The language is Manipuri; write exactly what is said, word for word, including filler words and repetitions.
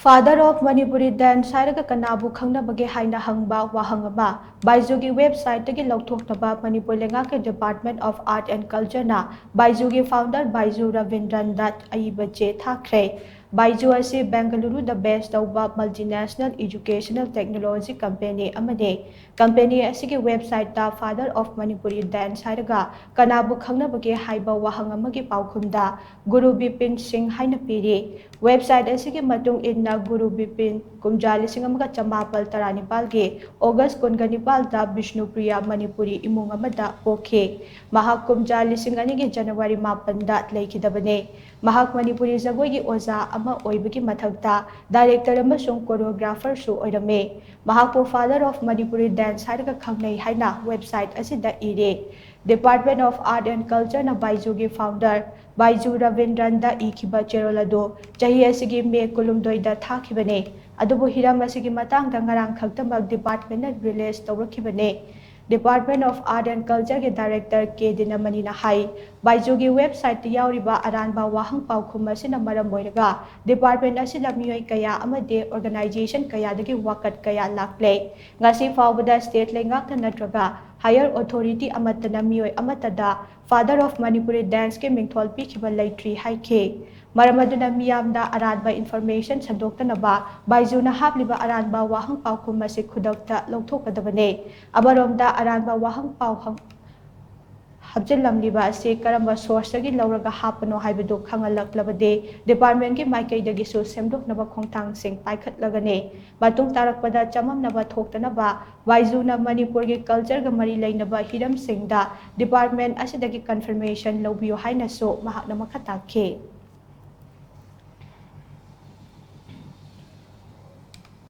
Father of Manipuri Dance ꯍꯥꯏꯔꯒ ꯀꯅꯥꯕꯨ ꯈꯪꯅꯕꯒꯦ ꯍꯥꯏꯅ ꯍꯪꯕ ꯋꯥꯍꯪ ꯑꯃ ꯕꯥꯏꯖꯨꯒꯤ ꯋꯦꯕꯁꯥꯏꯠꯇꯒꯤ ꯂꯧꯊꯣꯛꯅꯕ ꯃꯅꯤꯄꯨꯔ ꯂꯩꯉꯥꯛꯀꯤ Department of Art and Cultureꯅ ꯕꯥꯏꯖꯨꯒꯤ founder Baiju ꯔꯕꯤꯟꯗ꯭ꯔꯟꯗ ꯑꯏꯕ ꯆꯦ ꯊꯥꯈ꯭ꯔꯦ꯫ ꯕꯥꯏꯖꯨ ꯑꯁꯤ ꯕꯦꯡꯒꯂꯨꯔꯨꯗ base ꯇꯧꯕ multinational educational technology company ꯑꯃꯅꯤ꯫ Company ꯑꯁꯤꯒꯤ ꯋꯦꯕꯁꯥꯏꯠꯇ Father of Manipuri Dance ꯍꯥꯏꯔꯒ ꯀꯅꯥꯕꯨ ꯈꯪꯅꯕꯒꯦ ꯍꯥꯏꯕ ꯋꯥꯍꯪ ꯑꯃꯒꯤ ꯄꯥꯎꯈꯨꯝꯗ ꯒꯨꯔꯨ ꯕꯤꯄꯤꯟ ꯁꯤꯡ ꯍꯥꯏꯅ ꯄꯤꯔꯤ꯫ ꯋꯦꯕꯁꯥꯏꯠ ꯑꯁꯤꯒꯤ ꯃꯇꯨꯡ ꯏꯟꯅ ꯒꯨꯔꯨ ꯕꯤꯄꯤꯟ ꯀꯨꯝꯖꯥ ꯂꯤꯁꯤꯡ ꯑꯃꯒ ꯆꯃꯥꯄꯜ ꯇꯔꯥꯅꯤꯄꯥꯜꯒꯤ ꯑꯣꯒꯁ ꯀꯨꯟꯒ ꯅꯤꯄꯥꯜꯗ ꯕꯤꯁꯅꯨꯄ꯭ꯔꯤꯌꯥ ꯃꯅꯤꯄꯨꯔꯤ ꯏꯃꯨꯡ ꯑꯃꯗ ꯄꯣꯛꯈꯤ꯫ ꯃꯍꯥꯛ ꯀꯨꯝꯖꯥ ꯂꯤꯁꯤꯡ ꯑꯅꯤꯒꯤ ꯖꯅꯋꯥꯔꯤ ꯃꯥꯄꯟꯗ ꯂꯩꯈꯤꯗꯕꯅꯤ꯫ ꯃꯍꯥꯛ ꯃꯅꯤꯄꯨꯔꯤ ꯖꯒꯣꯏꯒꯤ ꯑꯣꯖꯥ ꯑꯃ ꯑꯣꯏꯕꯒꯤ ꯃꯊꯛꯇ director ꯑꯃꯁꯨꯡ choreographerꯁꯨ ꯑꯣꯏꯔꯝꯃꯤ꯫ ꯃꯍꯥꯛꯄꯨ Father of Manipuri Dance ꯍꯥꯏꯔꯒ ꯈꯪꯅꯩ ꯍꯥꯏꯅ ꯋꯦꯕꯁꯥꯏꯠ ꯑꯁꯤꯗ ꯏꯔꯤ꯫ Department of Art and Cultureꯅ ꯕꯥꯏꯖꯨꯒꯤ founder Baiju ꯔꯕꯤꯟꯗ꯭ꯔꯟꯗ ꯏꯈꯤꯕ ꯆꯦꯔꯣꯜ ꯑꯗꯨ ꯆꯍꯤ ꯑꯁꯤꯒꯤ ꯃꯦ ꯀꯨꯟꯍꯨꯝꯗꯣꯏꯗ ꯊꯥꯈꯤꯕꯅꯤ꯫ ꯑꯗꯨꯕꯨ ꯍꯤꯔꯝ ꯑꯁꯤꯒꯤ ꯃꯇꯥꯡꯗ ꯉꯔꯥꯡ ꯈꯛꯇꯃꯛ departmentꯅ release ꯇꯧꯔꯛꯈꯤꯕꯅꯤ꯫ Department of Art and Cultureꯒꯤ director ꯀꯦ ꯗꯤꯅꯃꯅꯤꯅ ꯍꯥꯏ, ꯕꯥꯏꯖꯨꯒꯤ ꯋꯦꯕꯁꯥꯏꯠꯇ ꯌꯥꯎꯔꯤꯕ ꯑꯔꯥꯟꯕ ꯋꯥꯍꯪ ꯄꯥꯎꯈꯨꯝ ꯑꯁꯤꯅ ꯃꯔꯝ ꯑꯣꯏꯔꯒ department ꯑꯁꯤꯗ ꯃꯤꯑꯣꯏ ꯀꯌꯥ ꯑꯃꯗꯤ organization ꯀꯌꯥꯗꯒꯤ ꯋꯥꯀꯠ ꯀꯌꯥ ꯂꯥꯛꯂꯦ꯫ ꯉꯁꯤ ꯐꯥꯎꯕꯗ state ꯂꯩꯉꯥꯛꯅ ꯅꯠꯇ꯭ꯔꯒ higher authority ꯑꯃꯠꯇꯅ ꯃꯤꯑꯣꯏ ꯑꯃꯠꯇꯗ Father of Manipuri Danceꯀꯤ ꯃꯤꯡꯊꯣꯜ ꯄꯤꯈꯤꯕ ꯂꯩꯇ꯭ꯔꯤ ꯍꯥꯏꯈꯤ꯫ ꯃꯔꯝ ꯑꯗꯨꯅ ꯃꯤꯌꯥꯝꯗ ꯑꯔꯥꯟꯕ information ꯁꯟꯗꯣꯛꯇꯅꯕ ꯕꯥꯏꯖꯨꯅ ꯍꯥꯞꯂꯤꯕ ꯑꯔꯥꯟꯕ ꯋꯥꯍꯪ ꯄꯥꯎꯈꯨꯝ ꯑꯁꯤ ꯈꯨꯗꯛꯇ ꯂꯧꯊꯣꯛꯀꯗꯕꯅꯤ꯫ ꯑꯃꯔꯣꯝꯗ ꯑꯔꯥꯟꯕ ꯋꯥꯍꯪ ꯄꯥꯎ ꯍꯪ-, ꯍꯥꯞꯆꯤꯜꯂꯝꯂꯤꯕ ꯑꯁꯤ ꯀꯔꯝꯕ sourceꯇꯒꯤ ꯂꯧꯔꯒ ꯍꯥꯞꯄꯅꯣ ꯍꯥꯏꯕꯗꯨ ꯈꯪꯍꯜꯂꯛꯂꯕꯗꯤ departmentꯀꯤ ꯃꯥꯏꯀꯩꯗꯒꯤꯁꯨ ꯁꯦꯝꯗꯣꯛꯅꯕ ꯈꯣꯡꯊꯥꯡꯁꯤꯡ ꯄꯥꯏꯈꯠꯂꯒꯅꯤ꯫ ꯃꯇꯨꯡ ꯇꯥꯔꯛꯄꯗ ꯆꯃꯝꯅꯕ ꯊꯣꯛꯇꯅꯕ ꯕꯥꯏꯖꯨꯅ ꯃꯅꯤꯄꯨꯔꯒꯤ cultureꯒ ꯃꯔꯤ ꯂꯩꯅꯕ ꯍꯤꯔꯝꯁꯤꯡꯗ department ꯑꯁꯤꯗꯒꯤ confirmation ꯂꯧꯕꯤꯌꯨ ꯍꯥꯏꯅꯁꯨ ꯃꯍꯥꯛꯅ ꯃꯈꯥ ꯇꯥꯈꯤ꯫